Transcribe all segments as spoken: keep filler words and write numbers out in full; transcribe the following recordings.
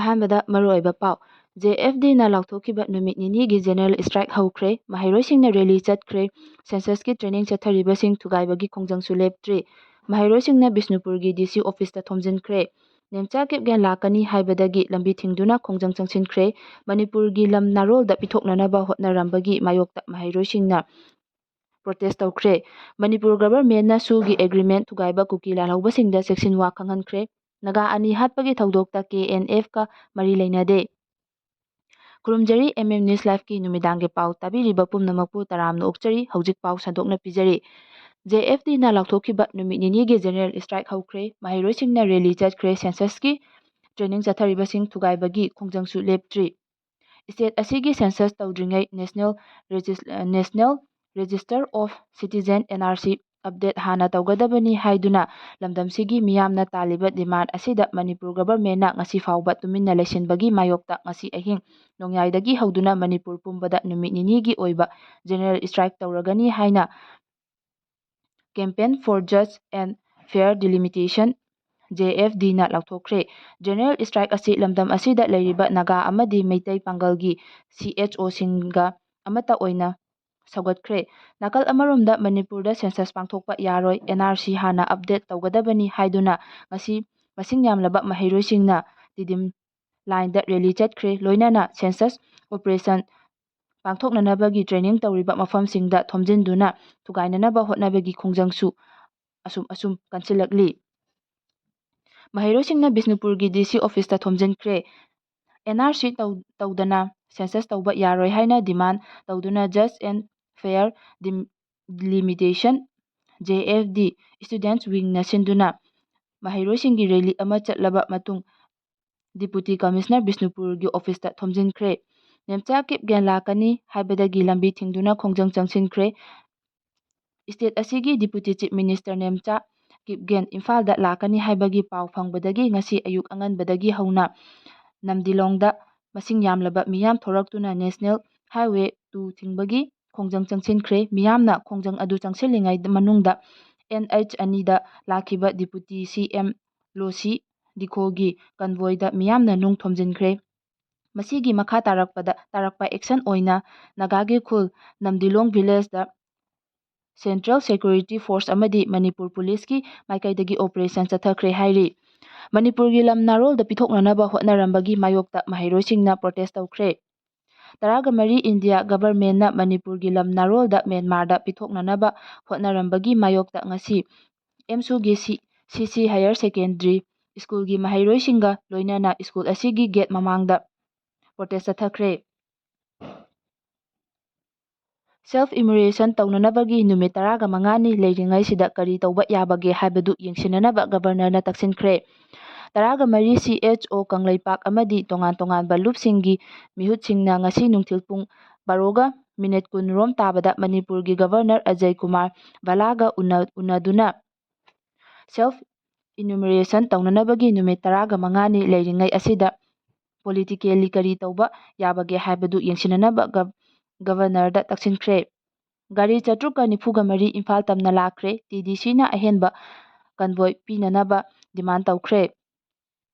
ꯑꯍꯥꯟꯕꯗ ꯃꯔꯨꯑꯣꯏꯕ ꯄꯥꯎ꯫ ꯖꯦ ꯑꯦꯐ ꯗꯤꯅ ꯂꯥꯎꯊꯣꯛꯈꯤꯕ ꯅꯨꯃꯤꯠ ꯅꯤꯅꯤꯒꯤ ꯖꯦꯅꯔꯦꯜ ꯏꯁꯇ꯭ꯔꯥꯏꯛ ꯍꯧꯈ꯭ꯔꯦ꯫ ꯃꯍꯩꯔꯣꯏꯁꯤꯡꯅ ꯔꯦꯂꯤ ꯆꯠꯈ꯭ꯔꯦ꯫ ꯁꯦꯟꯁꯁꯀꯤ ꯇ꯭ꯔꯦꯅꯤꯡ ꯆꯠꯊꯔꯤꯕꯁꯤꯡ ꯊꯨꯒꯥꯏꯕꯒꯤ ꯈꯣꯡꯖꯪꯁꯨ ꯂꯦꯞꯇ꯭ꯔꯤ꯫ ꯃꯍꯩꯔꯣꯏꯁꯤꯡꯅ ꯕꯤꯁꯅꯨꯄꯨꯔꯒꯤ ꯗꯤ ꯁꯤ ꯑꯣꯐꯤꯁꯇ ꯊꯣꯝꯖꯤꯟꯈ꯭ꯔꯦ꯫ ꯅꯦꯝꯆꯥ ꯀꯤꯞꯒꯦꯟ ꯂꯥꯛꯀꯅꯤ ꯍꯥꯏꯕꯗꯒꯤ ꯂꯝꯕꯤ ꯊꯤꯡꯗꯨꯅ ꯈꯣꯡꯖꯪ ꯆꯪꯁꯤꯟꯈ꯭ꯔꯦ꯫ ꯃꯅꯤꯄꯨꯔꯒꯤ ꯂꯝ ꯅꯥꯔꯣꯜꯗ ꯄꯤꯊꯣꯛꯅꯅꯕ ꯍꯣꯠꯅꯔꯝꯕꯒꯤ ꯃꯥꯌꯣꯛꯇ ꯃꯍꯩꯔꯣꯏꯁꯤꯡꯅ ꯄ꯭ꯔꯣꯇꯦꯁ ꯇꯧꯈ꯭ꯔꯦ꯫ ꯃꯅꯤꯄꯨꯔ ꯒꯚꯔꯟꯃꯦꯟꯠꯅ ꯁꯨꯒꯤ ꯑꯦꯒ꯭ꯔꯤꯃꯦꯟꯠ ꯊꯨꯒꯥꯏꯕ ꯀꯨꯀꯤ ꯂꯥꯜꯍꯧꯕꯁꯤꯡꯗ ꯆꯦꯛꯁꯤꯟꯋꯥ ꯈꯪꯍꯟꯈ꯭ꯔꯦ꯫ ꯅꯥꯒꯥ ꯑꯅꯤ ꯍꯥꯠꯄꯒꯤ ꯊꯧꯗꯣꯛꯇ ꯀꯦ ꯑꯦꯟ ꯑꯦꯐꯀ ꯃꯔꯤ ꯂꯩꯅꯗꯦ꯫ ꯈꯨꯔꯨꯝꯖꯔꯤ ꯑꯦꯝ ꯑꯦꯝ ꯅ꯭ꯌꯨꯁ ꯂꯥꯏꯚꯀꯤ ꯅꯨꯃꯤꯗꯥꯡꯒꯤ ꯄꯥꯎ ꯇꯥꯕꯤꯔꯤꯕ ꯄꯨꯝꯅꯃꯛꯄꯨ ꯇꯔꯥꯝꯅ ꯑꯣꯛꯆꯔꯤ꯫ ꯍꯧꯖꯤꯛ ꯄꯥꯎ ꯁꯟꯗꯣꯛꯅ ꯄꯤꯖꯔꯤ꯫ ꯖꯦ ꯑꯦꯐ ꯗꯤꯅ ꯂꯥꯎꯊꯣꯛꯈꯤꯕ ꯅꯨꯃꯤꯠ ꯅꯤꯅꯤꯒꯤ ꯖꯦꯅꯔꯦꯜ ꯏꯁꯇ꯭ꯔꯥꯏꯛ ꯍꯧꯈ꯭ꯔꯦ꯫ ꯃꯍꯩꯔꯣꯏꯁꯤꯡꯅ ꯔꯦꯂꯤ ꯆꯠꯈ꯭ꯔꯦ꯫ ꯁꯦꯟꯁꯁꯀꯤ ꯇ꯭ꯔꯦꯅꯤꯡ ꯆꯠꯊꯔꯤꯕꯁꯤꯡ ꯊꯨꯒꯥꯏꯕꯒꯤ ꯈꯣꯡꯖꯪꯁꯨ ꯂꯦꯞꯇ꯭ꯔꯤ꯫ ꯁ꯭ꯇꯦꯠ ꯑꯁꯤꯒꯤ ꯁꯦꯟꯁꯁ ꯇꯧꯗ꯭ꯔꯤꯉꯩ national regis-, national register of citizen, N R C, update ꯍꯥꯟꯅ ꯇꯧꯒꯗꯕꯅꯤ ꯍꯥꯏꯗꯨꯅ ꯂꯝꯗꯝꯁꯤꯒꯤ ꯃꯤꯌꯥꯝꯅ ꯇꯥꯜꯂꯤꯕ ꯗꯤꯃꯥꯟ ꯑꯁꯤꯗ ꯃꯅꯤꯄꯨꯔ ꯒꯚꯔꯟꯃꯦꯟꯠꯅ ꯉꯁꯤ ꯐꯥꯎꯕ ꯇꯨꯃꯤꯟꯅ ꯂꯩꯁꯤꯟꯕꯒꯤ ꯃꯥꯌꯣꯛꯇ ꯉꯁꯤ ꯑꯍꯤꯡ ꯅꯣꯡꯌꯥꯏꯗꯒꯤ ꯍꯧꯗꯨꯅ ꯃꯅꯤꯄꯨꯔ ꯄꯨꯝꯕꯗ ꯅꯨꯃꯤꯠ ꯅꯤꯅꯤꯒꯤ ꯑꯣꯏꯕ ꯖꯦꯅꯔꯦꯜ ꯏꯁꯇ꯭ꯔꯥꯏꯛ ꯇꯧꯔꯒꯅꯤ ꯍꯥꯏꯅ Campaign for Just and Fair Delimitation, J F ꯗꯤꯅ ꯂꯥꯎꯊꯣꯛꯈ꯭ꯔꯦ꯫ ꯖꯦꯅꯔꯦꯜ ꯏꯁꯇ꯭ꯔꯥꯏꯛ ꯑꯁꯤ ꯂꯝꯗꯝ ꯑꯁꯤꯗ ꯂꯩꯔꯤꯕ ꯅꯥꯒꯥ ꯑꯃꯗꯤ ꯃꯩꯇꯩ ꯄꯥꯡꯒꯜꯒꯤ ꯁꯤ ꯑꯦꯆ ꯑꯣꯁꯤꯡꯒ ꯑꯃꯠꯇ ꯑꯣꯏꯅ ꯁꯧꯒꯠꯈ꯭ꯔꯦ꯫ ꯅꯥꯀꯜ ꯑꯃꯔꯣꯝꯗ ꯃꯅꯤꯄꯨꯔꯗ ꯁꯦꯟꯁꯁ ꯄꯥꯡꯊꯣꯛꯄ ꯌꯥꯔꯣꯏ, ꯑꯦꯟ ꯑꯥꯔ ꯁꯤ ꯍꯥꯟꯅ ꯑꯞꯗꯦꯠ ꯇꯧꯒꯗꯕꯅꯤ ꯍꯥꯏꯗꯨꯅ ꯉꯁꯤ ꯃꯁꯤꯡ ꯌꯥꯝꯂꯕ ꯃꯍꯩꯔꯣꯏꯁꯤꯡꯅ ꯇꯤꯗꯤꯝ ꯂꯥꯏꯟꯗ ꯔꯦꯂꯤ ꯆꯠꯈ꯭ꯔꯦ꯫ ꯂꯣꯏꯅꯅ ꯁꯦꯟꯁꯁ ꯑꯣꯄꯔꯦꯁꯟ ꯄꯥꯡꯊꯣꯛꯅꯅꯕꯒꯤ ꯇ꯭ꯔꯦꯅꯤꯡ ꯇꯧꯔꯤꯕ ꯃꯐꯝꯁꯤꯡꯗ ꯊꯣꯝꯖꯤꯟꯗꯨꯅ ꯊꯨꯒꯥꯏꯅꯅꯕ ꯍꯣꯠꯅꯕꯒꯤ ꯈꯣꯡꯖꯪꯁꯨ ꯑꯁꯨꯝ ꯑꯁꯨꯝ ꯀꯟꯁꯤꯜꯂꯛꯂꯤ꯫ ꯃꯍꯩꯔꯣꯏꯁꯤꯡꯅ ꯕꯤꯁꯅꯨꯄꯨꯔꯒꯤ ꯗꯤ ꯁꯤ ꯑꯣꯐꯤꯁꯇ ꯊꯣꯝꯖꯤꯟꯈ꯭ꯔꯦ꯫ ꯑꯦꯟ ꯑꯥꯔ ꯁꯤ ꯇꯧ-, ꯇꯧꯗꯅ ꯁꯦꯟꯁꯁ ꯇꯧꯕ ꯌꯥꯔꯣꯏ ꯍꯥꯏꯅ ꯗꯤꯃꯥꯟ ꯇꯧꯗꯨꯅ Just and Fair Dim-, Delimitation, J F D, students ꯋꯤꯡꯅ ꯁꯤꯟꯗꯨꯅ ꯃꯍꯩꯔꯣꯏꯁꯤꯡꯒꯤ ꯔꯦꯂꯤ ꯑꯃ ꯆꯠꯂꯕ ꯃꯇꯨꯡ ꯗꯤꯄꯨꯇꯤ ꯀꯃꯤꯁꯅꯔ ꯕꯤꯁꯅꯨꯄꯨꯔꯒꯤ ꯑꯣꯐꯤꯁꯇ ꯊꯣꯝꯖꯤꯟꯈ꯭ꯔꯦ꯫ ꯅꯦꯝꯆꯥ ꯀꯤꯞꯒꯦꯟ ꯂꯥꯛꯀꯅꯤ ꯍꯥꯏꯕꯗꯒꯤ ꯂꯝꯕꯤ ꯊꯤꯡꯗꯨꯅ ꯈꯣꯡꯖꯪ ꯆꯪꯁꯤꯟꯈ꯭ꯔꯦ꯫ ꯁ꯭ꯇꯦꯠ ꯑꯁꯤꯒꯤ deputy chief minister Nemcha Kipgen ꯏꯝꯐꯥꯜꯗ ꯂꯥꯛꯀꯅꯤ ꯍꯥꯏꯕꯒꯤ ꯄꯥꯎ ꯐꯪꯕꯗꯒꯤ ꯉꯁꯤ ꯑꯌꯨꯛ ꯑꯉꯟꯕꯗꯒꯤ ꯍꯧꯅ ꯅꯝꯗꯤꯂꯣꯡꯗ ꯃꯁꯤꯡ ꯌꯥꯝꯂꯕ ꯃꯤꯌꯥꯝ ꯊꯣꯔꯛꯇꯨꯅ ꯅꯦꯁꯅꯦꯜ ꯍꯥꯏꯋꯦ ꯇꯨ ꯊꯤꯡꯕꯒꯤ ꯈꯣꯡꯖꯪ ꯆꯪꯁꯤꯟꯈ꯭ꯔꯦ꯫ ꯃꯤꯌꯥꯝꯅ ꯈꯣꯡꯖꯪ ꯑꯗꯨ ꯆꯪꯁꯤꯜꯂꯤꯉꯩ ꯃꯅꯨꯡꯗ ꯑꯦꯟ ꯑꯩꯆ ꯑꯅꯤꯗ ꯂꯥꯛꯈꯤꯕ ꯗꯤꯄꯨꯇꯤ ꯁꯤ ꯑꯦꯝ ꯂꯣꯁꯤ ꯗꯤꯈꯣꯒꯤ ꯀꯟꯚꯣꯏꯗ ꯃꯤꯌꯥꯝꯅ ꯅꯨꯡ ꯊꯣꯝꯖꯤꯟꯈ꯭ꯔꯦ꯫ ꯃꯁꯤꯒꯤ ꯃꯈꯥ ꯇꯥꯔꯛꯄꯗ, ꯇꯥꯔꯛꯄ ꯑꯦꯛꯁꯟ ꯑꯣꯏꯅ ꯅꯥꯒꯥꯒꯤ ꯈꯨꯜ ꯅꯝꯗꯤꯂꯣꯡ ꯚꯤꯂꯦꯖꯇ ꯁꯦꯟꯇ꯭ꯔꯦꯜ ꯁꯦꯀ꯭ꯌꯨꯔꯤꯇꯤ ꯐꯣꯔꯁ ꯑꯃꯗꯤ ꯃꯅꯤꯄꯨꯔ ꯄꯨꯂꯤꯁꯀꯤ ꯃꯥꯏꯀꯩꯗꯒꯤ ꯑꯣꯄꯔꯦꯁꯟ ꯆꯠꯊꯈ꯭ꯔꯦ ꯍꯥꯏꯔꯤ꯫ ꯃꯅꯤꯄꯨꯔꯒꯤ ꯂꯝ ꯅꯥꯔꯣꯜꯗ ꯄꯤꯊꯣꯛꯅꯅꯕ ꯍꯣꯠꯅꯔꯝꯕꯒꯤ ꯃꯥꯌꯣꯛꯇ ꯃꯍꯩꯔꯣꯏꯁꯤꯡꯅ ꯄ꯭ꯔꯣꯇꯦꯁ ꯇꯧꯈ꯭ꯔꯦ꯫ ꯇꯔꯥꯒ ꯃꯔꯤ ꯏꯟꯗꯤꯌꯥ ꯒꯚꯔꯟꯃꯦꯟꯠꯅ ꯃꯅꯤꯄꯨꯔꯒꯤ ꯂꯝ ꯅꯥꯔꯣꯜꯗ ꯃ꯭ꯌꯥꯟꯃꯥꯔꯗ ꯄꯤꯊꯣꯛꯅꯅꯕ ꯍꯣꯠꯅꯔꯝꯕꯒꯤ ꯃꯥꯌꯣꯛꯇ ꯉꯁꯤ ꯑꯦꯝꯁꯨꯒꯤ ꯁꯤ, ꯁꯤ ꯁꯤ ꯍꯥꯌꯔ ꯁꯦꯀꯦꯟꯗꯔꯤ ꯁ꯭ꯀꯨꯜꯒꯤ ꯃꯍꯩꯔꯣꯏꯁꯤꯡꯒ ꯂꯣꯏꯅꯅ ꯁ꯭ꯀꯨꯜ ꯑꯁꯤꯒꯤ ꯒꯦꯠ ꯃꯃꯥꯡꯗ ꯄ꯭ꯔꯣꯇꯦꯁ ꯆꯠꯊꯈ꯭ꯔꯦ꯫ ꯁꯦꯜꯐ ꯏꯃꯤꯒ꯭ꯔꯦꯁꯟ ꯇꯧꯅꯅꯕꯒꯤ ꯅꯨꯃꯤꯠ ꯇꯔꯥꯒ ꯃꯉꯥꯅꯤ ꯂꯩꯔꯤꯉꯩꯁꯤꯗ ꯀꯔꯤ ꯇꯧꯕ ꯌꯥꯕꯒꯦ ꯍꯥꯏꯕꯗꯨ ꯌꯦꯡꯁꯤꯟꯅꯅꯕ ꯒꯕꯔꯅꯔꯅ ꯇꯛꯁꯤꯟꯈ꯭ꯔꯦ꯫ ꯇꯔꯥꯒ ꯃꯔꯤ ꯁꯤ ꯑꯦꯆ ꯑꯣ ꯀꯪꯂꯩꯄꯥꯛ ꯑꯃꯗꯤ ꯇꯣꯉꯥꯟ ꯇꯣꯉꯥꯟꯕ ꯂꯨꯞꯁꯤꯡꯒꯤ ꯃꯤꯍꯨꯠꯁꯤꯡꯅ ꯉꯁꯤ ꯅꯨꯡꯊꯤꯜ ꯄꯨꯡ ꯕꯥꯔꯣꯒ ꯃꯤꯅꯤꯠ ꯀꯨꯟ ꯔꯣꯝ ꯇꯥꯕꯗ ꯃꯅꯤꯄꯨꯔꯒꯤ ꯒꯕꯔꯅꯔ ꯑꯖꯌ ꯀꯨꯃꯥꯔ ꯚꯂꯥꯒ ꯎꯅ-, ꯎꯅꯗꯨꯅ ꯁꯦꯜꯐ ꯏꯅꯨꯃꯔꯦꯁꯟ ꯇꯧꯅꯅꯕꯒꯤ ꯅꯨꯃꯤꯠ ꯇꯔꯥꯒ ꯃꯉꯥꯅꯤ ꯂꯩꯔꯤꯉꯩ ꯑꯁꯤꯗ ꯄꯣꯂꯤꯇꯤꯀꯦꯜꯂꯤ ꯀꯔꯤ ꯇꯧꯕ ꯌꯥꯕꯒꯦ ꯍꯥꯏꯕꯗꯨ ꯌꯦꯡꯁꯤꯟꯅꯅꯕ ꯒꯕ-, ꯒꯕꯔꯅꯔꯗ ꯇꯛꯁꯤꯟꯈ꯭ꯔꯦ꯫ ꯒꯥꯔꯤ ꯆꯥꯇ꯭ꯔꯨꯛꯀ ꯅꯤꯐꯨꯒ ꯃꯔꯤ ꯏꯝꯐꯥꯜ ꯇꯝꯅ ꯂꯥꯛꯈ꯭ꯔꯦ꯫ ꯇꯤ ꯗꯤ ꯁꯤꯅ ꯑꯍꯦꯟꯕ ꯀꯟꯚꯣꯏ ꯄꯤꯅꯅꯕ ꯗꯤꯃꯥꯟ ꯇꯧꯈ꯭ꯔꯦ꯫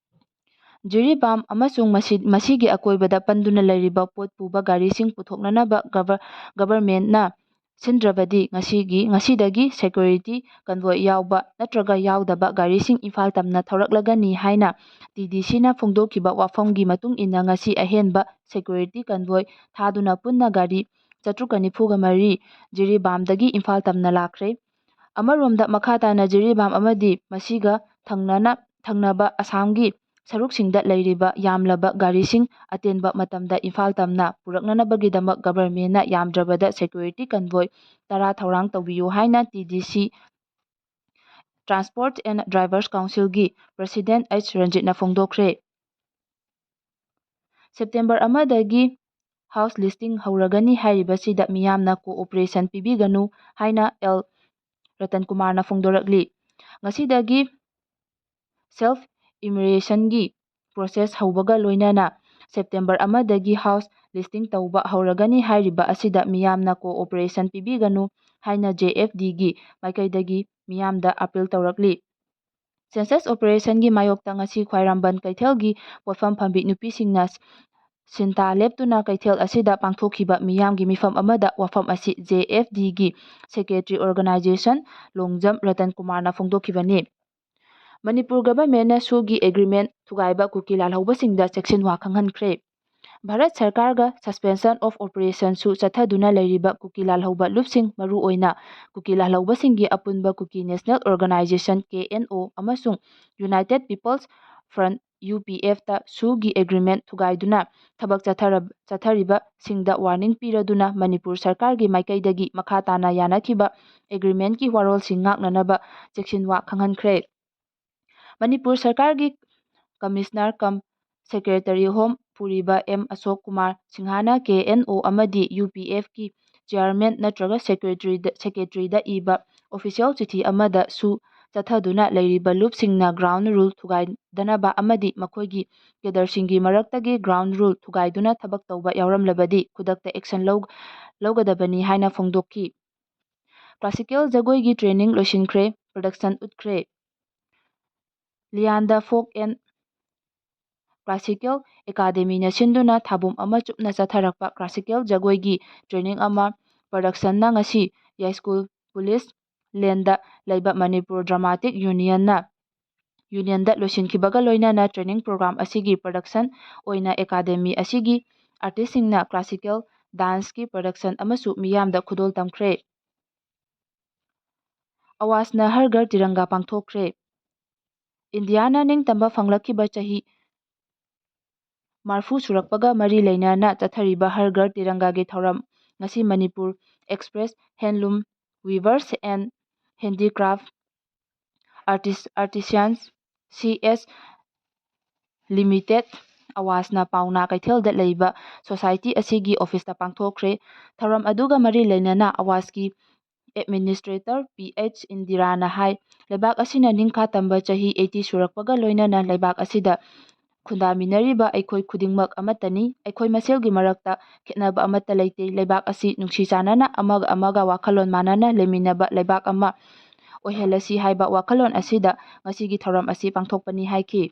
ꯖꯤꯔꯤꯕꯥꯝ ꯑꯃꯁꯨꯡ ꯃꯁꯤ-, ꯃꯁꯤꯒꯤ ꯑꯀꯣꯏꯕꯗ ꯄꯟꯗꯨꯅ ꯂꯩꯔꯤꯕ ꯄꯣꯠ ꯄꯨꯕ ꯒꯥꯔꯤꯁꯤꯡ ꯄꯨꯊꯣꯛꯅꯅꯕ ꯒꯕꯔ-, ꯒꯕꯔꯃꯦꯟꯠꯅ ꯁꯤꯟꯗ꯭ꯔꯕꯗꯤ ꯉꯁꯤꯒꯤ, ꯉꯁꯤꯗꯒꯤ ꯁꯦꯀ꯭ꯌꯨꯔꯤꯇꯤ ꯀꯟꯚꯣꯏ ꯌꯥꯎꯕ ꯅꯠꯇ꯭ꯔꯒ ꯌꯥꯎꯗꯕ ꯒꯥꯔꯤꯁꯤꯡ ꯏꯝꯐꯥꯜ ꯇꯝꯅ ꯊꯧꯔꯛꯂꯒꯅꯤ ꯍꯥꯏꯅ ꯇꯤ ꯗꯤ ꯁꯤꯅ ꯐꯣꯡꯗꯣꯛꯈꯤꯕ ꯋꯥꯐꯝꯒꯤ ꯃꯇꯨꯡ ꯏꯟꯅ ꯉꯁꯤ ꯑꯍꯦꯟꯕ ꯁꯦꯀ꯭ꯌꯨꯔꯤꯇꯤ ꯀꯟꯚꯣꯏ ꯊꯥꯗꯨꯅ ꯄꯨꯟꯅ ꯒꯥꯔꯤ ꯆꯥꯇ꯭ꯔꯨꯛꯀ ꯅꯤꯐꯨꯒ ꯃꯔꯤ ꯖꯤꯔꯤꯕꯥꯝꯗꯒꯤ ꯏꯝꯐꯥꯜ ꯇꯝꯅ ꯂꯥꯛꯈ꯭ꯔꯦ꯫ ꯑꯃꯔꯣꯝꯗ ꯃꯈꯥ ꯇꯥꯅ ꯖꯤꯔꯤꯕꯥꯝ ꯑꯃꯗꯤ ꯃꯁꯤꯒ ꯊꯪꯅꯅ, ꯊꯪꯅꯕ ꯑꯁꯥꯝꯒꯤ ꯁꯔꯨꯛꯁꯤꯡꯗ ꯂꯩꯔꯤꯕ ꯌꯥꯝꯂꯕ ꯒꯥꯔꯤꯁꯤꯡ ꯑꯇꯦꯟꯕ ꯃꯇꯝꯗ ꯏꯝꯐꯥꯜ ꯇꯝꯅ ꯄꯨꯔꯛꯅꯅꯕꯒꯤꯗꯃꯛ ꯒꯕꯔꯃꯦꯟꯠꯅ ꯌꯥꯝꯗ꯭ꯔꯕꯗ ꯁꯦꯀ꯭ꯌꯨꯔꯤꯇꯤ ꯀꯟꯚꯣꯏ ꯇꯔꯥ ꯊꯧꯔꯥꯡ ꯇꯧꯕꯤꯌꯨ ꯍꯥꯏꯅ ꯇꯤ ꯗꯤ ꯁꯤ Transport and Drivers Councilꯒꯤ ꯄ꯭ꯔꯁꯤꯗꯦꯟꯠ ꯑꯩꯆ ꯔꯟꯖꯤꯠꯅ ꯐꯣꯡꯗꯣꯛꯈ꯭ꯔꯦ꯫ ꯁꯦꯞꯇꯦꯝꯕꯔ ꯑꯃꯗꯒꯤ ꯍꯥꯎꯁ ꯂꯤꯁꯇꯤꯡ ꯍꯧꯔꯒꯅꯤ ꯍꯥꯏꯔꯤꯕꯁꯤꯗ ꯃꯤꯌꯥꯝꯅ ꯀꯣꯑꯣꯄꯔꯦꯁꯟ ꯄꯤꯕꯤꯒꯅꯨ ꯍꯥꯏꯅ ꯑꯦꯜ ꯔꯇꯟ ꯀꯨꯃꯥꯔꯅ ꯐꯣꯡꯗꯣꯔꯛꯂꯤ꯫ ꯉꯁꯤꯗꯒꯤ ꯁꯦꯜꯐ ꯏꯃꯤꯒ꯭ꯔꯦꯁꯟꯒꯤ ꯄ꯭ꯔꯣꯁꯦꯁ ꯍꯧꯕꯒ ꯂꯣꯏꯅꯅ ꯁꯦꯞꯇꯦꯝꯕꯔ ꯑꯃꯗꯒꯤ ꯍꯥꯎꯁ ꯂꯤꯁꯇꯤꯡ ꯇꯧꯕ ꯍꯧꯔꯒꯅꯤ ꯍꯥꯏꯔꯤꯕ ꯑꯁꯤꯗ ꯃꯤꯌꯥꯝꯅ ꯀꯣꯑꯣꯄꯔꯦꯁꯟ ꯄꯤꯕꯤꯒꯅꯨ ꯍꯥꯏꯅ ꯖꯦ ꯑꯦꯐ ꯗꯤꯒꯤ ꯃꯥꯏꯀꯩꯗꯒꯤ ꯃꯤꯌꯥꯝꯗ ꯑꯄꯤꯜ ꯇꯧꯔꯛꯂꯤ꯫ Census operationꯒꯤ ꯃꯥꯌꯣꯛꯇ ꯉꯁꯤ ꯈ꯭ꯋꯥꯏꯔꯝꯕꯟ ꯀꯩꯊꯦꯜꯒꯤ ꯄꯣꯠꯐꯝ ꯐꯝꯕꯤ ꯅꯨꯄꯤꯁꯤꯡꯅ ꯁꯤꯟꯊꯥ ꯂꯦꯞꯇꯨꯅ ꯀꯩꯊꯦꯜ ꯑꯁꯤꯗ ꯄꯥꯡꯊꯣꯛꯈꯤꯕ ꯃꯤꯌꯥꯝꯒꯤ ꯃꯤꯐꯝ ꯑꯃꯗ ꯋꯥꯐꯝ ꯑꯁꯤ J F Dꯒꯤ secretary organization Longjam Ratan ꯀꯨꯃꯥꯔꯅ ꯐꯣꯡꯗꯣꯛꯈꯤꯕꯅꯤ꯫ ꯃꯅꯤꯄꯨꯔ governmentꯅ SoO ꯒꯤ agreement ꯊꯨꯒꯥꯏꯕ Kuki ꯂꯥꯜꯍꯧꯕꯁꯤꯡꯗ ꯆꯦꯛꯁꯤꯟꯋꯥ ꯈꯪꯍꯟꯈ꯭ꯔꯦ꯫ Bharat ꯁꯔꯀꯥꯔꯒ suspension of operation SoO ꯆꯠꯊꯗꯨꯅ ꯂꯩꯔꯤꯕ ꯀꯨꯀꯤ ꯂꯥꯜꯍꯧꯕ ꯂꯨꯞꯁꯤꯡ, ꯃꯔꯨꯑꯣꯏꯅ ꯀꯨꯀꯤ ꯂꯥꯜꯍꯧꯕꯁꯤꯡꯒꯤ ꯑꯄꯨꯟꯕ Kuki National Organization, K N O, ꯑꯃꯁꯨꯡ United People's Front, U P F, ꯇ SoO ꯒꯤ agreement ꯊꯨꯒꯥꯏꯗꯨꯅ ꯊꯕꯛ ꯆꯠꯊꯔ-, ꯆꯠꯊꯔꯤꯕꯁꯤꯡꯗ warning ꯄꯤꯔꯗꯨꯅ ꯃꯅꯤꯄꯨꯔ ꯁꯔꯀꯥꯔꯒꯤ ꯃꯥꯏꯀꯩꯗꯒꯤ ꯃꯈꯥ ꯇꯥꯅ ꯌꯥꯅꯈꯤꯕ agreementꯀꯤ ꯋꯥꯔꯣꯜꯁꯤꯡ ꯉꯥꯛꯅꯅꯕ ꯆꯦꯛꯁꯤꯟꯋꯥ ꯈꯪꯍꯟꯈ꯭ꯔꯦ꯫ ꯃꯅꯤꯄꯨꯔ ꯁꯔꯀꯥꯔꯒꯤ Commissioner cum Secretary Home ꯄꯨꯔꯤꯕ M ꯑꯁꯣꯛ ꯀꯨꯃꯥꯔ ꯁꯤꯡꯍꯥꯅ K N O ꯑꯃꯗꯤ U P Fꯀꯤ chairman ꯅꯠꯇ꯭ꯔꯒ secretaryꯗ, secretaryꯗ ꯏꯕ official ꯆꯤꯊꯤ ꯑꯃꯗ SoO ꯆꯠꯊꯗꯨꯅ ꯂꯩꯔꯤꯕ ꯂꯨꯞꯁꯤꯡꯅ ground rule ꯊꯨꯒꯥꯏꯗꯅꯕ ꯑꯃꯗꯤ ꯃꯈꯣꯏꯒꯤ cadreꯁꯤꯡꯒꯤ ꯃꯔꯛꯇꯒꯤ ground rule ꯊꯨꯒꯥꯏꯗꯨꯅ ꯊꯕꯛ ꯇꯧꯕ ꯌꯥꯎꯔꯝꯂꯕꯗꯤ ꯈꯨꯗꯛꯇ action ꯂꯧ-, ꯂꯧꯒꯗꯕꯅꯤ ꯍꯥꯏꯅ ꯐꯣꯡꯗꯣꯛꯈꯤ꯫ Classical ꯖꯒꯣꯏꯒꯤ training ꯂꯣꯏꯁꯤꯟꯈ꯭ꯔꯦ, production ꯎꯠꯈ꯭ꯔꯦ꯫ ꯂꯤꯌꯥꯟꯗ Folk and Classical Academyꯅ ꯁꯤꯟꯗꯨꯅ ꯊꯥꯕꯨꯝ ꯑꯃ ꯆꯨꯞꯅ ꯆꯠꯊꯔꯛꯄ classical ꯖꯒꯣꯏꯒꯤ training ꯑꯃ productionꯅ ꯉꯁꯤ ꯌꯥꯏꯁ꯭ꯀꯨꯜ police laneꯗ ꯂꯩꯕ ꯃꯅꯤꯄꯨꯔ Dramatic Unionꯅ, unionꯗ ꯂꯣꯏꯁꯤꯟꯈꯤꯕꯒ ꯂꯣꯏꯅꯅ training program ꯑꯁꯤꯒꯤ production ꯑꯣꯏꯅ academy ꯑꯁꯤꯒꯤ artistꯁꯤꯡꯅ classical danceꯀꯤ production ꯑꯃꯁꯨ ꯃꯤꯌꯥꯝꯗ ꯈꯨꯗꯣꯜ ꯇꯝꯈ꯭ꯔꯦ꯫ ꯑꯋꯥꯖꯅ ꯍꯔ ꯘꯔ ꯇꯤꯔꯪꯒꯥ ꯄꯥꯡꯊꯣꯛꯈ꯭ꯔꯦ꯫ ꯏꯟꯗꯤꯌꯥꯅ ꯅꯤꯡꯇꯝꯕ ꯐꯪꯂꯛꯈꯤꯕ ꯆꯍꯤ ꯃꯔꯐꯨ ꯁꯨꯔꯛꯄꯒ ꯃꯔꯤ ꯂꯩꯅꯅ ꯆꯠꯊꯔꯤꯕ ꯍꯔ ꯘꯔ ꯇꯤꯔꯪꯒꯥꯒꯤ ꯊꯧꯔꯝ ꯉꯁꯤ Manipur Express Handloom Weavers and Handicraft Artis-, Artisans C S Limited, ꯑꯋꯥꯖꯅ ꯄꯥꯎꯅꯥ ꯀꯩꯊꯦꯜꯗ ꯂꯩꯕ society ꯑꯁꯤꯒꯤ officeꯇ ꯄꯥꯡꯊꯣꯛꯈ꯭ꯔꯦ꯫ ꯊꯧꯔꯝ ꯑꯗꯨꯒ ꯃꯔꯤ ꯂꯩꯅꯅ ꯑꯋꯥꯖꯀꯤ administrator P H ꯏꯟꯗꯤꯔꯥꯅ ꯍꯥꯏ, ꯂꯩꯕꯥꯛ ꯑꯁꯤꯅ ꯅꯤꯡꯈꯥ ꯇꯝꯕ ꯆꯍꯤ eighty ꯁꯨꯔꯛꯄꯒ ꯂꯣꯏꯅꯅ ꯂꯩꯕꯥꯛ ꯑꯁꯤꯗ ꯈꯨꯟꯗꯥꯃꯤꯟꯅꯔꯤꯕ ꯑꯩꯈꯣꯏ ꯈꯨꯗꯤꯡꯃꯛ ꯑꯃꯠꯇꯅꯤ꯫ ꯑꯩꯈꯣꯏ ꯃꯁꯦꯜꯒꯤ ꯃꯔꯛꯇ ꯈꯦꯠꯅꯕ ꯑꯃꯠꯇ ꯂꯩꯇꯦ꯫ ꯂꯩꯕꯥꯛ ꯑꯁꯤ ꯅꯨꯡꯁꯤ ꯆꯥꯟꯅꯅ ꯑꯃꯒ ꯑꯃꯒ ꯋꯥꯈꯜꯂꯣꯟ ꯃꯥꯟꯅꯅ ꯂꯩꯃꯤꯟꯅꯕ ꯂꯩꯕꯥꯛ ꯑꯃ ꯑꯣꯏꯍꯜꯂꯁꯤ ꯍꯥꯏꯕ ꯋꯥꯈꯜꯂꯣꯟ ꯑꯁꯤꯗ ꯉꯁꯤꯒꯤ ꯊꯧꯔꯝ ꯑꯁꯤ ꯄꯥꯡꯊꯣꯛꯄꯅꯤ ꯍꯥꯏꯈꯤ꯫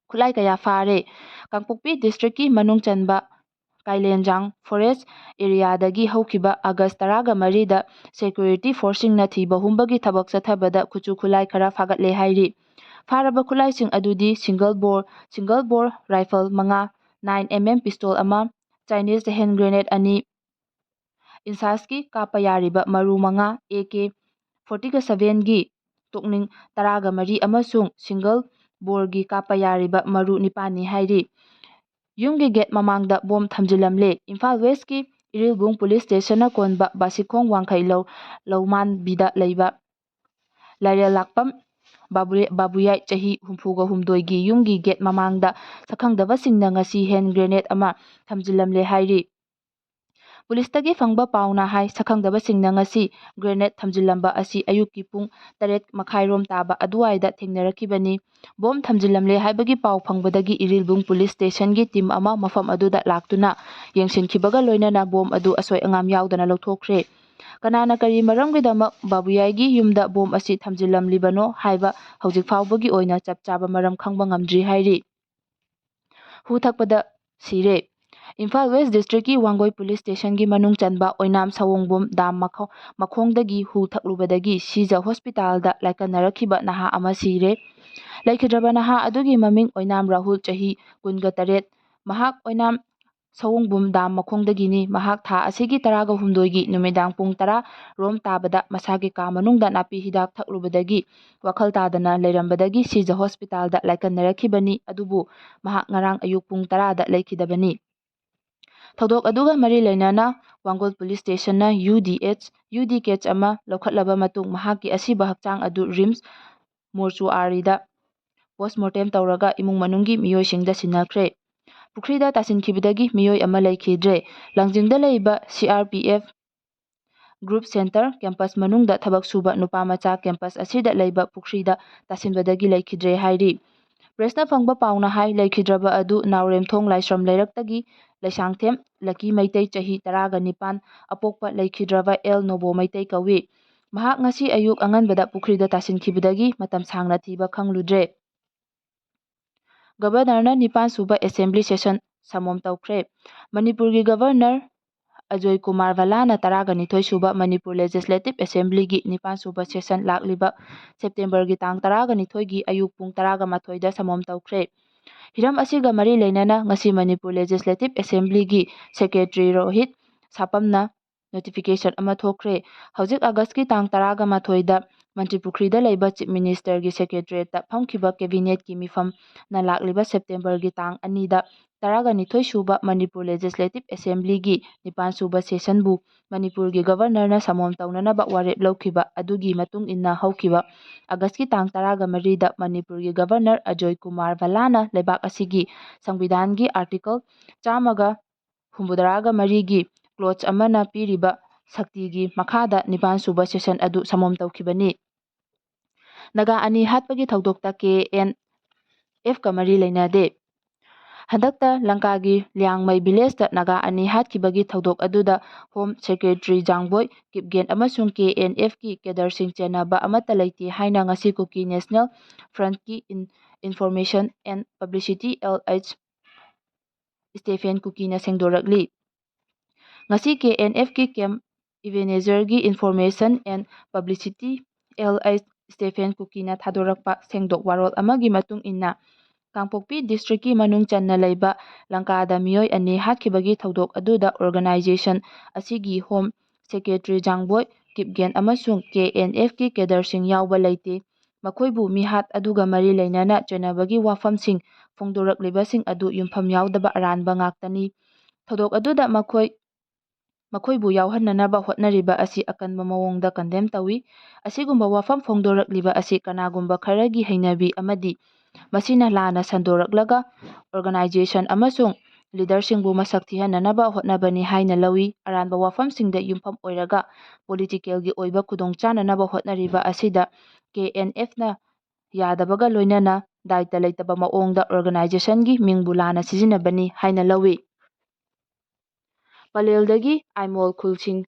ꯈꯨꯠꯂꯥꯏ ꯀꯌꯥ ꯐꯥꯔꯦ꯫ ꯀꯥꯡꯄꯣꯛꯄꯤ district ꯀꯤ ꯃꯅꯨꯡ ꯆꯟꯕ ꯀꯥꯏꯂꯦꯟꯖꯥꯡ forest area ꯗꯒꯤ ꯍꯧꯈꯤꯕ August ꯇꯔꯥꯒ ꯃꯔꯤꯗ security force ꯁꯤꯡꯅ ꯊꯤꯕ ꯍꯨꯝꯕꯒꯤ ꯊꯕꯛ ꯆꯠꯊꯕꯗ ꯈꯨꯠꯁꯨ ꯈꯨꯠꯂꯥꯏ ꯈꯔ ꯐꯥꯒꯠꯂꯦ ꯍꯥꯏꯔꯤ꯫ ꯐꯥꯔꯕ ꯈꯨꯠꯂꯥꯏꯁꯤꯡ ꯑꯗꯨꯗꯤ single bore, single bore rifle ꯃꯉꯥ, nine M M pistol ꯑꯃ, Chinese hand grenade ꯑꯅꯤ, INSAS ꯀꯤ ꯀꯥꯞꯄ ꯌꯥꯔꯤꯕ ꯃꯔꯨ ꯃꯉꯥ, A K forty seven ꯒꯤ ꯇꯣꯛꯅꯤꯡ ꯇꯔꯥꯒ ꯃꯔꯤ ꯑꯃꯁꯨꯡ single bore ꯒꯤ ꯀꯥꯞꯄ ꯌꯥꯔꯤꯕ ꯃꯔꯨ ꯅꯤꯄꯥꯟꯅꯤ ꯍꯥꯏꯔꯤ꯫ ꯌꯨꯝꯒꯤ gate ꯃꯃꯥꯡꯗ bomb ꯊꯝꯖꯤꯜꯂꯝꯂꯦ꯫ ꯏꯝꯐꯥꯜ West ꯀꯤ ꯏꯔꯤꯜꯕꯨꯡ police station ꯅ ꯀꯣꯟꯕ ꯕꯥꯁꯤꯈꯣꯡ ꯋꯥꯡꯈꯩ ꯂꯧ, ꯂꯧꯃꯥꯟꯕꯤꯗ ꯂꯩꯕ ꯂꯥꯏꯔꯦꯜ ꯂꯥꯛꯄꯝ ꯕꯥꯕꯨ-, ꯕꯥꯕꯨꯌꯥꯏ ꯆꯍꯤ ꯍꯨꯝꯐꯨꯒ ꯍꯨꯝꯗꯣꯏꯒꯤ ꯌꯨꯝꯒꯤ gate ꯃꯃꯥꯡꯗ ꯁꯛꯈꯪꯗꯕꯁꯤꯡꯅ ꯉꯁꯤ hand grenade ꯑꯃ ꯊꯝꯖꯤꯜꯂꯝꯂꯦ ꯍꯥꯏꯔꯤ꯫ Police ꯇꯒꯤ ꯐꯪꯕ ꯄꯥꯎꯅ ꯍꯥꯏ, ꯁꯛꯈꯪꯗꯕꯁꯤꯡꯅ ꯉꯁꯤ grenade ꯊꯝꯖꯤꯜꯂꯝꯕ ꯑꯁꯤ ꯑꯌꯨꯛꯀꯤ ꯄꯨꯡ ꯇꯔꯦꯠ ꯃꯈꯥꯏꯔꯣꯝ ꯇꯥꯕ ꯑꯗꯨꯋꯥꯏꯗ ꯊꯦꯡꯅꯔꯛꯈꯤꯕꯅꯤ꯫ Bomb ꯊꯝꯖꯤꯜꯂꯝꯂꯦ ꯍꯥꯏꯕꯒꯤ ꯄꯥꯎ ꯐꯪꯕꯗꯒꯤ ꯏꯔꯤꯜꯕꯨꯡ police station ꯒꯤ team ꯑꯃ ꯃꯐꯝ ꯑꯗꯨꯗ ꯂꯥꯛꯇꯨꯅ ꯌꯦꯡꯁꯤꯟꯈꯤꯕꯒ ꯂꯣꯏꯅꯅ bomb ꯑꯗꯨ ꯑꯁꯣꯏ ꯑꯉꯥꯝ ꯌꯥꯎꯗꯅ ꯂꯧꯊꯣꯛꯈ꯭ꯔꯦ꯫ ꯀꯅꯥꯅ ꯀꯔꯤ ꯃꯔꯝꯒꯤꯗꯃꯛ ꯕꯥꯕꯨꯌꯥꯏꯒꯤ ꯌꯨꯝꯗ bomb ꯑꯁꯤ ꯊꯝꯖꯤꯜꯂꯝꯂꯤꯕꯅꯣ ꯍꯥꯏꯕ ꯍꯧꯖꯤꯛ ꯐꯥꯎꯕꯒꯤ ꯑꯣꯏꯅ ꯆꯞ ꯆꯥꯕ ꯃꯔꯝ ꯈꯪꯕ ꯉꯝꯗ꯭ꯔꯤ ꯍꯥꯏꯔꯤ꯫ ꯍꯨ ꯊꯛꯄꯗ ꯁꯤꯔꯦ꯫ ꯏꯝꯐꯥꯜ West district ꯀꯤ ꯋꯥꯡꯒꯣꯏ police station ꯒꯤ ꯃꯅꯨꯡ ꯆꯟꯕ ꯑꯣꯏꯅꯥꯝ ꯁꯑꯣꯡꯕꯨꯝ dam ꯃꯈꯣ-, ꯃꯈꯣꯡꯗꯒꯤ ꯍꯨ ꯊꯛꯂꯨꯕꯗꯒꯤ ꯁꯤꯖ hospital ꯗ ꯂꯥꯏꯀꯠꯅꯔꯛꯈꯤꯕ ꯅꯍꯥ ꯑꯃ ꯁꯤꯔꯦ꯫ ꯂꯩꯈꯤꯗ꯭ꯔꯕ ꯅꯍꯥ ꯑꯗꯨꯒꯤ ꯃꯃꯤꯡ ꯑꯣꯏꯅꯥꯝ ꯔꯥꯍꯨꯜ, ꯆꯍꯤ ꯀꯨꯟꯒ ꯇꯔꯦꯠ, ꯃꯍꯥꯛ ꯑꯣꯏꯅꯥꯝ ꯁꯑꯣꯡꯕꯨꯝ dam ꯃꯈꯣꯡꯗꯒꯤꯅꯤ꯫ ꯃꯍꯥꯛ ꯊꯥ ꯑꯁꯤꯒꯤ ꯇꯔꯥꯒ ꯍꯨꯝꯗꯣꯏꯒꯤ ꯅꯨꯃꯤꯗꯥꯡ ꯄꯨꯡ ꯇꯔꯥ ꯔꯣꯝ ꯇꯥꯕꯗ ꯃꯁꯥꯒꯤ ꯀꯥ ꯃꯅꯨꯡꯗ ꯅꯥꯄꯤ ꯍꯤꯗꯥꯛ ꯊꯛꯂꯨꯕꯗꯒꯤ ꯋꯥꯈꯜ ꯇꯥꯗꯅ ꯂꯩꯔꯝꯕꯗꯒꯤ ꯁꯤꯖ hospital ꯗ ꯂꯥꯏꯀꯠꯅꯔꯛꯈꯤꯕꯅꯤ, ꯑꯗꯨꯕꯨ ꯃꯍꯥꯛ ꯉꯔꯥꯡ ꯑꯌꯨꯛ ꯄꯨꯡ ꯇꯔꯥꯗ ꯂꯩꯈꯤꯗꯕꯅꯤ꯫ ꯊꯧꯗꯣꯛ ꯑꯗꯨꯒ ꯃꯔꯤ ꯂꯩꯅꯅ ꯋꯥꯡꯒꯣꯜ police station ꯅ U D H, U D H ꯑꯃ ꯂꯧꯈꯠꯂꯕ ꯃꯇꯨꯡ ꯃꯍꯥꯛꯀꯤ ꯑꯁꯤꯕ ꯍꯛꯆꯥꯡ ꯑꯗꯨ RIMS mortuary ꯗ postmortem ꯇꯧꯔꯒ ꯏꯃꯨꯡ ꯃꯅꯨꯡꯒꯤ ꯃꯤꯑꯣꯏꯁꯤꯡꯗ ꯁꯤꯟꯅꯈ꯭ꯔꯦ꯫ ꯄꯨꯈ꯭ꯔꯤꯗ ꯇꯥꯁꯤꯟꯈꯤꯕꯗꯒꯤ ꯃꯤꯑꯣꯏ ꯑꯃ ꯂꯩꯈꯤꯗ꯭ꯔꯦ꯫ ꯂꯥꯡꯖꯤꯡꯗ ꯂꯩꯕ C R P F group centre campus ꯃꯅꯨꯡꯗ ꯊꯕꯛ ꯁꯨꯕ ꯅꯨꯄꯥ ꯃꯆꯥ campus ꯑꯁꯤꯗ ꯂꯩꯕ ꯄꯨꯈ꯭ꯔꯤꯗ ꯇꯥꯁꯤꯟꯕꯗꯒꯤ ꯂꯩꯈꯤꯗ꯭ꯔꯦ ꯍꯥꯏꯔꯤ꯫ Press ꯅ ꯐꯪꯕ ꯄꯥꯎꯅ ꯍꯥꯏ, ꯂꯩꯈꯤꯗ꯭ꯔꯕ ꯑꯗꯨ ꯅꯥꯎꯔꯦꯝꯊꯣꯡ ꯂꯥꯏꯁ꯭ꯔꯝ ꯂꯩꯔꯛꯇꯒꯤ ꯂꯩꯁꯥꯡꯊꯦꯝ ꯂꯛꯀꯤ ꯃꯩꯇꯩ, ꯆꯍꯤ ꯇꯔꯥꯒ ꯅꯤꯄꯥꯟ, ꯑꯄꯣꯛꯄ ꯂꯩꯈꯤꯗ꯭ꯔꯕ ꯑꯦꯜ ꯅꯣꯕꯣ ꯃꯩꯇꯩ ꯀꯧꯏ꯫ ꯃꯍꯥꯛ ꯉꯁꯤ ꯑꯌꯨꯛ ꯑꯉꯟꯕꯗ ꯄꯨꯈ꯭ꯔꯤꯗ ꯇꯥꯁꯤꯟꯈꯤꯕꯗꯒꯤ ꯃꯇꯝ ꯁꯥꯡꯅ ꯊꯤꯕ ꯈꯪꯂꯨꯗ꯭ꯔꯦ꯫ ꯒꯕꯔꯅꯔꯅ ꯅꯤꯄꯥꯟ ꯁꯨꯕ Assembly Session ꯁꯃꯣꯝ ꯇꯧꯈ꯭ꯔꯦ꯫ ꯃꯅꯤꯄꯨꯔꯒꯤ ꯒꯕꯔꯅꯔ ꯑꯖꯣꯏ ꯀꯨꯃꯥꯔ ꯚꯜꯂꯥꯅ ꯇꯔꯥꯒ ꯅꯤꯊꯣꯏ ꯁꯨꯕ ꯃꯅꯤꯄꯨꯔ Legislative Assemblyꯒꯤ ꯅꯤꯄꯥꯟ ꯁꯨꯕ Session ꯂꯥꯛꯂꯤꯕ Septemberꯒꯤ ꯇꯥꯡ ꯇꯔꯥꯒ ꯅꯤꯊꯣꯏꯒꯤ ꯑꯌꯨꯛ ꯄꯨꯡ ꯇꯔꯥꯒ ꯃꯥꯊꯣꯏꯗ ꯁꯃꯣꯝ ꯇꯧꯈ꯭ꯔꯦ꯫ ꯍꯤꯔꯝ ꯑꯁꯤꯒ ꯃꯔꯤ ꯂꯩꯅꯅ ꯉꯁꯤ Manipur Legislative Assemblyꯒꯤ Secretary Rohit ꯁꯥꯄꯝꯅ notification ꯑꯃ ꯊꯣꯛꯈ꯭ꯔꯦ꯫ ꯍꯧꯖꯤꯛ Augustꯀꯤ ꯇꯥꯡ ꯇꯔꯥꯒ ꯃꯥꯊꯣꯏꯗ ꯃꯟꯇ꯭ꯔꯤ ꯄꯨꯈ꯭ꯔꯤꯗ ꯂꯩꯕ Chief Ministerꯒꯤ Secretariatꯇ ꯐꯝꯈꯤꯕ Cabinetꯀꯤ ꯃꯤꯐꯝꯅ ꯂꯥꯛꯂꯤꯕ Septemberꯒꯤ ꯇꯥꯡ ꯑꯅꯤꯗ ꯇꯔꯥꯒ ꯅꯤꯊꯣꯏ ꯁꯨꯕ ꯃꯅꯤꯄꯨꯔ Legislative Assemblyꯒꯤ ꯅꯤꯄꯥꯟ ꯁꯨꯕ Sessionꯕꯨ ꯃꯅꯤꯄꯨꯔꯒꯤ ꯒꯕꯔꯅꯔꯅ ꯁꯃꯣꯝ ꯇꯧꯅꯅꯕ ꯋꯥꯔꯦꯞ ꯂꯧꯈꯤꯕ ꯑꯗꯨꯒꯤ ꯃꯇꯨꯡ ꯏꯟꯅ ꯍꯧꯈꯤꯕ Augustꯀꯤ ꯇꯥꯡ ꯇꯔꯥꯒ ꯃꯔꯤꯗ ꯃꯅꯤꯄꯨꯔꯒꯤ ꯒꯕꯔꯅꯔ ꯑꯖꯣꯏ ꯀꯨꯃꯥꯔ ꯚꯜꯂꯥꯅ ꯂꯩꯕꯥꯛ ꯑꯁꯤꯒꯤ ꯁꯪꯕꯤꯙꯥꯟꯒꯤ Article ꯆꯥꯝꯃꯒ ꯍꯨꯝꯐꯨꯇꯔꯥꯒ ꯃꯔꯤꯒꯤ clause ꯑꯃꯅ ꯄꯤꯔꯤꯕ ꯁꯛꯇꯤꯒꯤ ꯃꯈꯥꯗ ꯅꯤꯄꯥꯟ ꯁꯨꯕ Session ꯑꯗꯨ ꯁꯃꯣꯝ ꯇꯧꯈꯤꯕꯅꯤ꯫ ꯅꯥꯒꯥ ꯑꯅꯤ ꯍꯥꯠꯄꯒꯤ ꯊꯧꯗꯣꯛꯇ KNFꯀ ꯃꯔꯤ ꯂꯩꯅꯗꯦ꯫ ꯍꯟꯗꯛꯇ ꯂꯪꯀꯥꯒꯤ ꯂꯤꯌꯥꯡꯃꯩ Villageꯇ ꯅꯥꯒꯥ ꯑꯅꯤ ꯍꯥꯠꯈꯤꯕꯒꯤ ꯊꯧꯗꯣꯛ ꯑꯗꯨꯗ Home Secretary ꯖꯥꯡꯕꯣꯏ ꯀꯤꯞꯒꯦꯟ ꯑꯃꯁꯨꯡ KNFꯀꯤ cadreꯁꯤꯡ ꯆꯦꯟꯅꯕ ꯑꯃꯠꯇ ꯂꯩꯇꯦ ꯍꯥꯏꯅ ꯉꯁꯤ Kuki National Frontꯀꯤ in-, Information and Publicity L H Stephen Kukiꯅ ꯁꯦꯡꯗꯣꯔꯛꯂꯤ꯫ ꯉꯁꯤ KNFꯀꯤ camp Ebenezer-ꯒꯤ Information and Publicity L H Stephen Kukiꯅ ꯊꯥꯗꯣꯔꯛꯄ ꯁꯦꯡꯗꯣꯛ ꯋꯥꯔꯣꯜ ꯑꯃꯒꯤ ꯃꯇꯨꯡ ꯏꯟꯅ, ꯀꯥꯡꯄꯣꯛꯄꯤ districtꯀꯤ ꯃꯅꯨꯡ ꯆꯟꯅ ꯂꯩꯕ ꯂꯪꯀꯥꯗ ꯃꯤꯑꯣꯏ ꯑꯅꯤ ꯍꯥꯠꯈꯤꯕꯒꯤ ꯊꯧꯗꯣꯛ ꯑꯗꯨꯗ organization ꯑꯁꯤꯒꯤ Home Secretary ꯖꯥꯡꯕꯣꯏ ꯀꯤꯞꯒꯦꯟ ꯑꯃꯁꯨꯡ KNFꯀꯤ cadreꯁꯤꯡ ꯌꯥꯎꯕ ꯂꯩꯇꯦ꯫ ꯃꯈꯣꯏꯕꯨ ꯃꯤꯍꯥꯠ ꯑꯗꯨꯒ ꯃꯔꯤ ꯂꯩꯅꯅ ꯆꯦꯟꯅꯕꯒꯤ ꯋꯥꯐꯝꯁꯤꯡ ꯐꯣꯡꯗꯣꯔꯛꯂꯤꯕꯁꯤꯡ ꯑꯗꯨ ꯌꯨꯝꯐꯝ ꯌꯥꯎꯗꯕ ꯑꯔꯥꯟꯕ ꯉꯥꯛꯇꯅꯤ꯫ ꯊꯧꯗꯣꯛ ꯑꯗꯨꯗ ꯃꯈꯣꯏ, ꯃꯈꯣꯏꯕꯨ ꯌꯥꯎꯍꯟꯅꯅꯕ ꯍꯣꯠꯅꯔꯤꯕ ꯑꯁꯤ ꯑꯀꯟꯕ ꯃꯑꯣꯡꯗ condemn ꯇꯧꯏ꯫ ꯑꯁꯤꯒꯨꯝꯕ ꯋꯥꯐꯝ ꯐꯣꯡꯗꯣꯔꯛꯂꯤꯕ ꯑꯁꯤ ꯀꯅꯥꯒꯨꯝꯕ ꯈꯔꯒꯤ ꯍꯩꯅꯕꯤ ꯑꯃꯗꯤ ꯃꯁꯤꯅ ꯂꯥꯟꯅ ꯁꯟꯗꯣꯔꯛꯂꯒ organization ꯑꯃꯁꯨꯡ leaderꯁꯤꯡꯕꯨ ꯃꯁꯛ ꯊꯤꯍꯟꯅꯅꯕ ꯍꯣꯠꯅꯕꯅꯤ ꯍꯥꯏꯅ ꯂꯧꯏ꯫ ꯑꯔꯥꯟꯕ ꯋꯥꯐꯝꯁꯤꯡꯗ ꯌꯨꯝꯐꯝ ꯑꯣꯏꯔꯒ politicalꯒꯤ ꯑꯣꯏꯕ ꯈꯨꯗꯣꯡꯆꯥꯅꯅꯕ ꯍꯣꯠꯅꯔꯤꯕ ꯑꯁꯤꯗ KNFꯅ ꯌꯥꯗꯕꯒ ꯂꯣꯏꯅꯅ ꯗꯥꯏꯇ ꯂꯩꯇꯕ ꯃꯑꯣꯡꯗ organizationꯒꯤ ꯃꯤꯡꯕꯨ ꯂꯥꯟꯅ ꯁꯤꯖꯤꯟꯅꯕꯅꯤ ꯍꯥꯏꯅ ꯂꯧꯏ꯫ ꯄꯂꯦꯜꯗꯒꯤ ꯑꯥꯏꯃꯣꯜ ꯈꯨꯜꯁꯤꯡ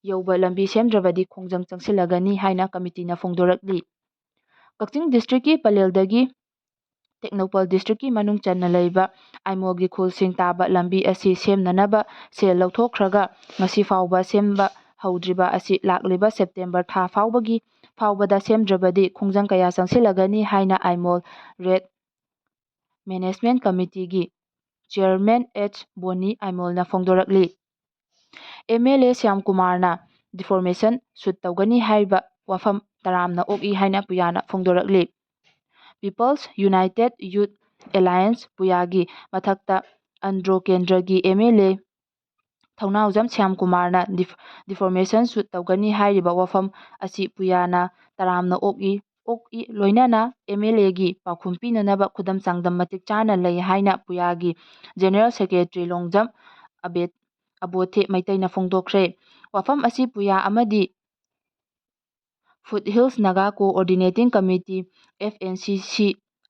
ꯌꯧꯕ ꯂꯝꯕꯤ ꯁꯦꯝꯗ꯭ꯔꯕꯗꯤ ꯈꯣꯡꯖꯪ ꯆꯪꯁꯤꯜꯂꯒꯅꯤ ꯍꯥꯏꯅ ꯀꯃꯤꯇꯤꯅ ꯐꯣꯡꯗꯣꯔꯛꯂꯤ꯫ ꯀꯛꯆꯤꯡ districtꯀꯤ ꯄꯂꯦꯜꯗꯒꯤ ꯇꯦꯡꯅꯧꯄꯜ districtꯀꯤ ꯃꯅꯨꯡ ꯆꯟꯅ ꯂꯩꯕ ꯑꯥꯏꯃꯣꯜꯒꯤ ꯈꯨꯜꯁꯤꯡ ꯇꯥꯕ ꯂꯝꯕꯤ ꯑꯁꯤ ꯁꯦꯝꯅꯅꯕ ꯁꯦꯜ ꯂꯧꯊꯣꯛꯈ꯭ꯔꯒ ꯉꯁꯤ ꯐꯥꯎꯕ ꯁꯦꯝꯕ ꯍꯧꯗ꯭ꯔꯤꯕ ꯑꯁꯤ ꯂꯥꯛꯂꯤꯕ September ꯊꯥ ꯐꯥꯎꯕꯒꯤ, ꯐꯥꯎꯕꯗ ꯁꯦꯝꯗ꯭ꯔꯕꯗꯤ ꯈꯣꯡꯖꯪ ꯀꯌꯥ ꯆꯪꯁꯤꯜꯂꯒꯅꯤ ꯍꯥꯏꯅ Aimol Red Management Committeeꯒꯤ chairman H ꯕꯣꯅꯤ ꯑꯥꯏꯃꯣꯜꯅ ꯐꯣꯡꯗꯣꯔꯛꯂꯤ꯫ MLA ꯁ꯭ꯌꯥꯝꯀꯨꯃꯥꯔꯅ deformation shoot ꯇꯧꯒꯅꯤ ꯍꯥꯏꯔꯤꯕ ꯋꯥꯐꯝ ꯇꯔꯥꯝꯅ ꯑꯣꯛꯏ ꯍꯥꯏꯅ ꯄꯨꯌꯥꯅ ꯐꯣꯡꯗꯣꯔꯛꯂꯤ꯫ People's United Youth Alliance ꯄꯨꯌꯥꯒꯤ ꯃꯊꯛꯇ ꯑꯟꯗ꯭ꯔꯣ ꯀꯦꯟꯗ꯭ꯔꯒꯤ MLA ꯊꯧꯅꯥꯎꯖꯝ ꯁ꯭ꯌꯥꯝꯀꯨꯃꯥꯔꯅ def-, deformation shoot ꯇꯧꯒꯅꯤ ꯍꯥꯏꯔꯤꯕ ꯋꯥꯐꯝ ꯑꯁꯤ ꯄꯨꯌꯥꯅ ꯇꯔꯥꯝꯅ ꯑꯣꯛꯏ, ꯑꯣꯛꯏ, ꯂꯣꯏꯅꯅ MLAꯒꯤ ꯄꯥꯎꯈꯨꯝ ꯄꯤꯅꯅꯕ ꯈꯨꯗꯝ ꯆꯥꯡꯗꯝ ꯃꯇꯤꯛ ꯆꯥꯅ ꯂꯩ ꯍꯥꯏꯅ ꯄꯨꯌꯥꯒꯤ General Secretary ꯂꯣꯡꯖꯝ ꯑꯕꯦ-, ꯑꯕꯣꯊꯦ ꯃꯩꯇꯩꯅ ꯐꯣꯡꯗꯣꯛꯈ꯭ꯔꯦ꯫ ꯋꯥꯐꯝ ꯑꯁꯤ ꯄꯨꯌꯥ ꯑꯃꯗꯤ Foothills Naga Coordinating Committee, FNCC,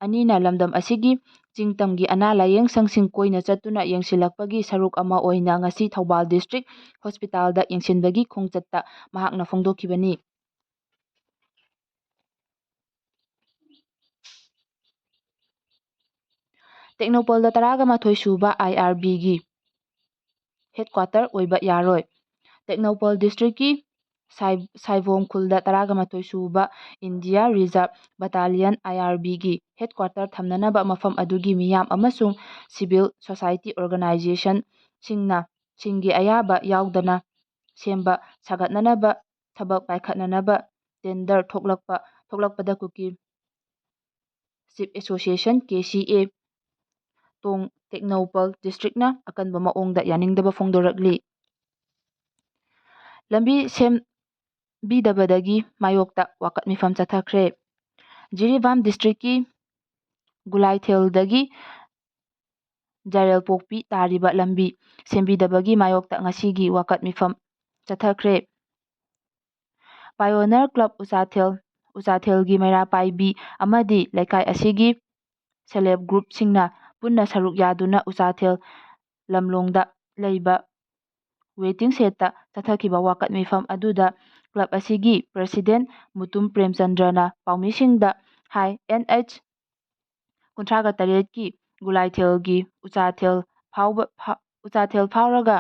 ꯑꯅꯤꯅ ꯂꯝꯗꯝ ꯑꯁꯤꯒꯤ ꯆꯤꯡ ꯇꯝꯒꯤ ꯑꯅꯥ ꯂꯥꯌꯦꯡ ꯁꯪꯁꯤꯡ ꯀꯣꯏꯅ ꯆꯠꯇꯨꯅ ꯌꯦꯡꯁꯤꯜꯂꯛꯄꯒꯤ ꯁꯔꯨꯛ ꯑꯃ ꯑꯣꯏꯅ ꯉꯁꯤ ꯊꯧꯕꯥꯜ district hospitalꯗ ꯌꯦꯡꯁꯤꯟꯕꯒꯤ ꯈꯣꯡꯆꯠꯇ ꯃꯍꯥꯛꯅ ꯐꯣꯡꯗꯣꯛꯈꯤꯕꯅꯤ꯫ ꯇꯦꯡꯅꯧꯄꯜꯗ ꯇꯔꯥꯒ ꯃꯥꯊꯣꯏ ꯁꯨꯕ IRBꯒꯤ headquarter ꯑꯣꯏꯕ ꯌꯥꯔꯣꯏ꯫ ꯇꯦꯡꯅꯧꯄꯜ districtꯀꯤ ꯁꯥꯏ-, ꯁꯥꯏꯕꯣꯝ ꯈꯨꯜꯗ ꯇꯔꯥꯒ ꯃꯥꯊꯣꯏ ꯁꯨꯕ India Reserve Battalion, IRBꯒꯤ headquarter ꯊꯝꯅꯅꯕ ꯃꯐꯝ ꯑꯗꯨꯒꯤ ꯃꯤꯌꯥꯝ ꯑꯃꯁꯨꯡ civil society organizationꯁꯤꯡꯅ, ꯁꯤꯡꯒꯤ ꯑꯌꯥꯕ ꯌꯥꯎꯗꯅ ꯁꯦꯝꯕ ꯁꯥꯒꯠꯅꯅꯕ ꯊꯕꯛ ꯄꯥꯏꯈꯠꯅꯅꯕ tender ꯊꯣꯛꯂꯛꯄ, ꯊꯣꯛꯂꯛꯄꯗ ꯀꯨꯀꯤ Chief Association, KCA, ꯇꯣꯡ ꯇꯦꯡꯅꯧꯄꯜ districtꯅ ꯑꯀꯟꯕ ꯃꯑꯣꯡꯗ ꯌꯥꯅꯤꯡꯗꯕ ꯐꯣꯡꯗꯣꯔꯛꯂꯤ꯫ ꯂꯝꯕꯤ ꯁꯦꯝꯕꯤꯗꯕꯗꯒꯤ ꯃꯥꯌꯣꯛꯇ ꯋꯥꯀꯠ ꯃꯤꯐꯝ ꯆꯠꯊꯈ꯭ꯔꯦ꯫ ꯖꯤꯔꯤꯕꯥꯝ districtꯀꯤ ꯒꯨꯂꯥꯏꯊꯦꯜꯗꯒꯤ ꯖꯔꯦꯜꯄꯣꯛꯄꯤ ꯇꯥꯔꯤꯕ ꯂꯝꯕꯤ ꯁꯦꯝꯕꯤꯗꯕꯒꯤ ꯃꯥꯌꯣꯛꯇ ꯉꯁꯤꯒꯤ ꯋꯥꯀꯠ ꯃꯤꯐꯝ ꯆꯠꯊꯈ꯭ꯔꯦ꯫ Pioneer Club ꯎꯆꯥꯊꯦꯜ, ꯎꯆꯥꯊꯦꯜꯒꯤ ꯃꯩꯔꯥ ꯄꯥꯏꯕꯤ ꯑꯃꯗꯤ ꯂꯩꯀꯥꯏ ꯑꯁꯤꯒꯤ self help groupꯁꯤꯡꯅ ꯄꯨꯟꯅ ꯁꯔꯨꯛ ꯌꯥꯗꯨꯅ ꯎꯆꯥꯊꯦꯜ ꯂꯝꯂꯣꯡꯗ ꯂꯩꯕ waiting shed ꯇ ꯆꯠꯊꯈꯤꯕ ꯋꯥꯀꯠ ꯃꯤꯐꯝ ꯑꯗꯨꯗ club ꯑꯁꯤꯒꯤ president ꯃꯨꯇꯨꯝ ꯄ꯭ꯔꯦꯝꯆꯟꯗ꯭ꯔꯅ ꯄꯥꯎꯃꯤꯁꯤꯡꯗ ꯍꯥꯏ, N H ꯀꯨꯟꯊ꯭ꯔꯥꯒ ꯇꯔꯦꯠꯀꯤ ꯒꯨꯂꯥꯏꯊꯦꯜꯒꯤ ꯎꯆꯥꯊꯦꯜ ꯐꯥꯎꯕ, ꯐꯥ-, ꯎꯆꯥꯊꯦꯜ ꯐꯥꯎꯔꯒ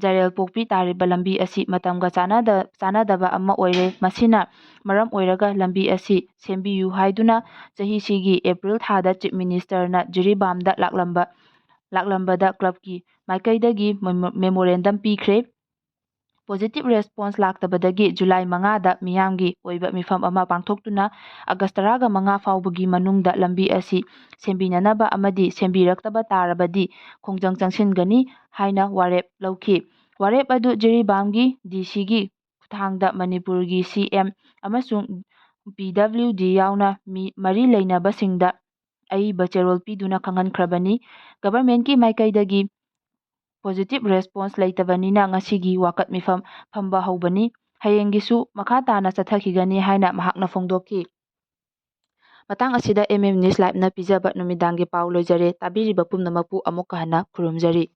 ꯖꯔꯦꯜꯄꯣꯛꯄꯤ ꯇꯥꯔꯤꯕ ꯂꯝꯕꯤ ꯑꯁꯤ ꯃꯇꯝꯒ ꯆꯥꯅꯗ-, ꯆꯥꯅꯗꯕ ꯑꯃ ꯑꯣꯏꯔꯦ꯫ ꯃꯁꯤꯅ ꯃꯔꯝ ꯑꯣꯏꯔꯒ ꯂꯝꯕꯤ ꯑꯁꯤ ꯁꯦꯝꯕꯤꯌꯨ ꯍꯥꯏꯗꯨꯅ ꯆꯍꯤꯁꯤꯒꯤ April ꯊꯥꯗ Chief Minister ꯅ ꯖꯤꯔꯤꯕꯥꯝꯗ ꯂꯥꯛꯂꯝꯕ, ꯂꯥꯛꯂꯝꯕꯗ club ꯀꯤ ꯃꯥꯏꯀꯩꯗꯒꯤ memo-, memorandum ꯄꯤꯈ꯭ꯔꯦ꯫ Positive response ꯂꯥꯛꯇꯕꯗꯒꯤ July ꯃꯉꯥꯗ ꯃꯤꯌꯥꯝꯒꯤ ꯑꯣꯏꯕ ꯃꯤꯐꯝ ꯑꯃ ꯄꯥꯡꯊꯣꯛꯇꯨꯅ August ꯇꯔꯥꯒ ꯃꯉꯥ ꯐꯥꯎꯕꯒꯤ ꯃꯅꯨꯡꯗ ꯂꯝꯕꯤ ꯑꯁꯤ ꯁꯦꯝꯕꯤꯅꯅꯕ ꯑꯃꯗꯤ ꯁꯦꯝꯕꯤꯔꯛꯇꯕ ꯇꯥꯔꯕꯗꯤ ꯈꯣꯡꯖꯪ ꯆꯪꯁꯤꯟꯒꯅꯤ ꯍꯥꯏꯅ ꯋꯥꯔꯦꯞ ꯂꯧꯈꯤ꯫ ꯋꯥꯔꯦꯞ ꯑꯗꯨ ꯖꯤꯔꯤꯕꯥꯝꯒꯤ D C ꯒꯤ ꯈꯨꯠꯊꯥꯡꯗ ꯃꯅꯤꯄꯨꯔꯒꯤ C M ꯑꯃꯁꯨꯡ P W D ꯌꯥꯎꯅ ꯃꯤ ꯃꯔꯤ ꯂꯩꯅꯕꯁꯤꯡꯗ ꯑꯏꯕ ꯆꯦꯔꯣꯜ ꯄꯤꯗꯨꯅ ꯈꯪꯍꯟꯈ꯭ꯔꯕꯅꯤ꯫ Government ꯀꯤ ꯃꯥꯏꯀꯩꯗꯒꯤ positive response ꯂꯩꯇꯕꯅꯤꯅ ꯉꯁꯤꯒꯤ ꯋꯥꯀꯠ ꯃꯤꯐꯝ ꯐꯝꯕ ꯍꯧꯕꯅꯤ꯫ ꯍꯌꯦꯡꯒꯤꯁꯨ ꯃꯈꯥ ꯇꯥꯅ ꯆꯠꯊꯈꯤꯒꯅꯤ ꯍꯥꯏꯅ ꯃꯍꯥꯛꯅ ꯐꯣꯡꯗꯣꯛꯈꯤ꯫ ꯃꯇꯥꯡ ꯑꯁꯤꯗ M M News Live ꯅ ꯄꯤꯖꯕ ꯅꯨꯃꯤꯗꯥꯡꯒꯤ ꯄꯥꯎ ꯂꯣꯏꯖꯔꯦ꯫ ꯇꯥꯕꯤꯔꯤꯕ ꯄꯨꯝꯅꯃꯛꯄꯨ ꯑꯃꯨꯛꯀ ꯍꯟꯅ ꯈꯨꯔꯨꯝꯖꯔꯤ꯫